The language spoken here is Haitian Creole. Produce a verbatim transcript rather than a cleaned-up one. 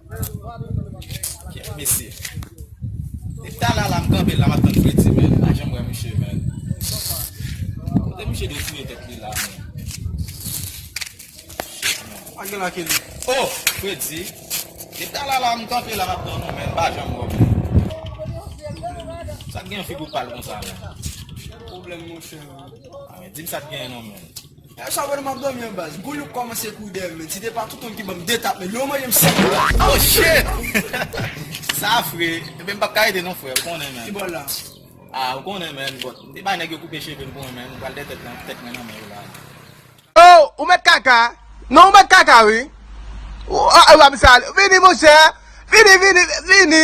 Kèt mesye. Depi talè la m kanpe la, m ap tann Fredi, menn. M pa janm wè misye, menn. Kote misye dwe touye tèt li la, menn? Pa gen la ke li. Oh, Fredi. Depi talè la m kanpe la, m ap tann ou, menn. M pa janm wè w, menn. Sa k gen figi w pal konsa, menn? Pwoblèm, monchè. Ah, men, di m sa k gen non, menn. E sa vre, m ap dòmi an baz. Goulouk kòmanse kouri dèyè m, men. Si te pa Toutoun ki ban m de tap, men, lè w manje m sèk. Oh, shit! Sa fre. Ebyen, m p ap ka ede non, frè. Ou konnen, men. Ki bò l la? Ah, ou konnen, men. But, m te bay nèg yo koupe cheve m pou mwen, men. M pral dèyè tèt nan, tèt mwen nan men yo la. Oh, ou mèt kaka? Non, ou mèt kaka, wi. Ou, ah, ah, w ap sal. Vini, monchè. Vini, vini, vini.